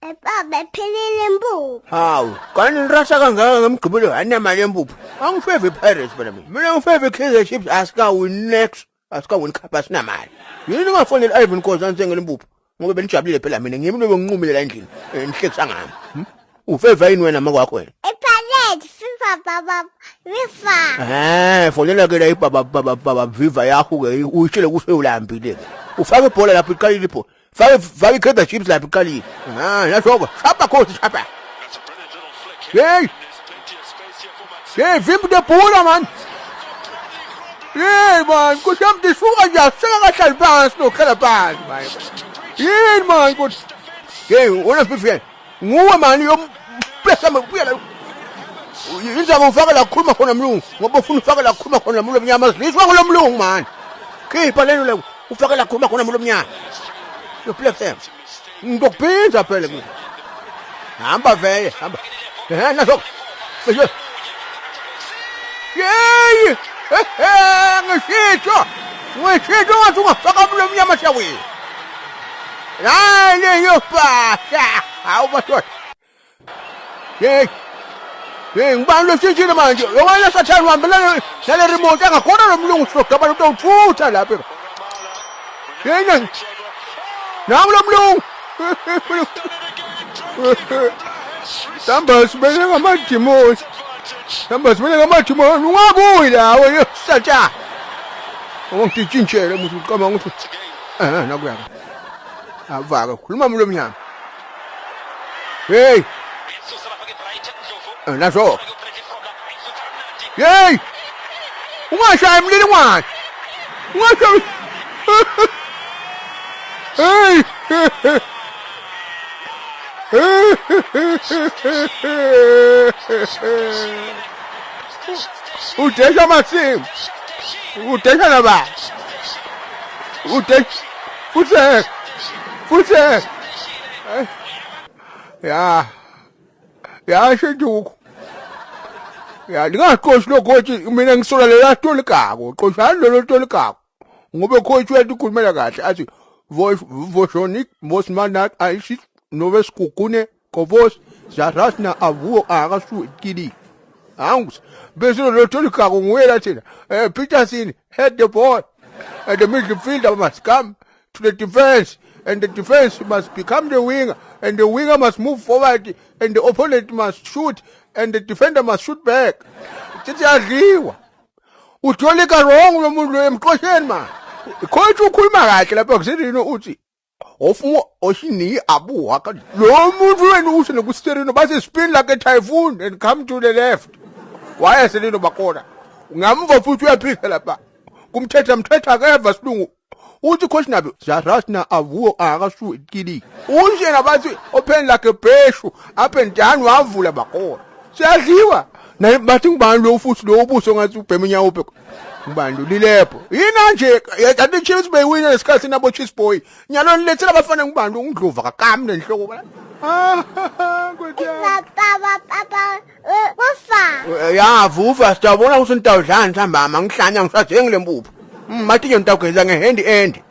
Baba phelile impuphu. Hawu, kanti nirasa kangaka ngemgqibelo anemali yempuphu. Angifeve Pirates phela mina. Mina ngifeve Kaizer Chiefs asikawin next. Asikawin cup asinamali. Yini ningafoneli Ivan Khoza ngisengele impuphu? Ngoba benijabulile phela mina ngimi lobe nginqumile la endlini. Eh, Nihlekisa ngami. Hmm? Ufeva yini wena makwakho wena? Iphalet FIFA baba FIFA. Eh, fonela ke la ibaba baba baba Viva yakho ke uyitshele ukuthi uyolambile. Ufake ibhola lapho iqalile ibhola. Fake fake iKaizer Chiefs lapho iqalile. Ah, nasho shapa khosi shapa. Hey! Hey, vimba debhula man. Hey man, kusho mdisuka nje aseka kahlali phansi nokhala phansi man. Yini man kuthi Hey, wena Vivian, nguwe man yompesa mabuya la. Inzaba ufaka la kukhuluma khona mlungu ngoba ufuna ufaka la kukhuluma khona mlungu mnyama sidliswa ngulo mlungu man. Khipha lento le ufake la kukhuluma khona mlungu mnyama. Yo play them. Ngizokuphinza phela mina. Hamba vele, hamba. Eh naso. Yey! Ngisho! Ngisho ngathi ungafaka mlungu mnyama shawini. Hayi leyo pasa. Hawu madoda. Hey. Hey, ngibani lositshile manje? Yobana sathane uhambelana nale remote angakhona lo mlungu sogabana utawuthutha lapha. Hey, nang. Nangu lo mlungu. Samba sibele ngamadimoni. Samba sibele ngamadimoni ungabuyi la wena sathane. Ungitshintshele umuntu ucabanga ukuthi eh nakuya. Avaka khuluma mlo mnyama. Hey. Naso. Hey. Ungashayi mlilingwane. Ungashayi. Hey. Udesha amasimu. Udesha laba. Udesha. Futhi. Futhi. Ya. Ya shenduku. Ya lingaqoshi lo coach mina ngisola lela tolikako. Qoshani lelo tolikako. Ngoba coach uyatikhulumela kahle athi voshoni mosmanat ayishi novesikukune kovos zarasna avuo akasu kili. Angus bese lo tolikako nguye la thina. Eh Peterson had the ball. And the midfielder must come to the defense and the defense must become the winger and the winger must move forward and the opponent must shoot and the defender must shoot back sithi yadliwa utolika wrong lo muntu lo emxosheni ma coach ukhuluma kahle lapha kuserino uthi ofumo oshini abuha ka lo muntu wenu usho nokuserino base spin like a typhoon and come to the left wayeselino bakona ngamva futhi uyaphika lapha kumthetha mthetha akeva silungu uthi coach nabi jarasna avuo akasu kili unje nabathi open like a beshu up and down wavula bakona siyadliwa naye bathi ngubani lo futhi lo ubuso ngathi ubhema inyawo ubheko ngubani lo lilepho yina nje kanti Chiefs beyiwina lesikhathi nabo Chiefs boy nyalo nilethela abafana ngubani lo ngidlova kakami nenhloko ah Baba baba kufa. Ya vuva siyabona ukuthi nitawudlani ntambama ngihlanya ngisadzengi lempuphu. Matinyo nitawugeza ngehand end.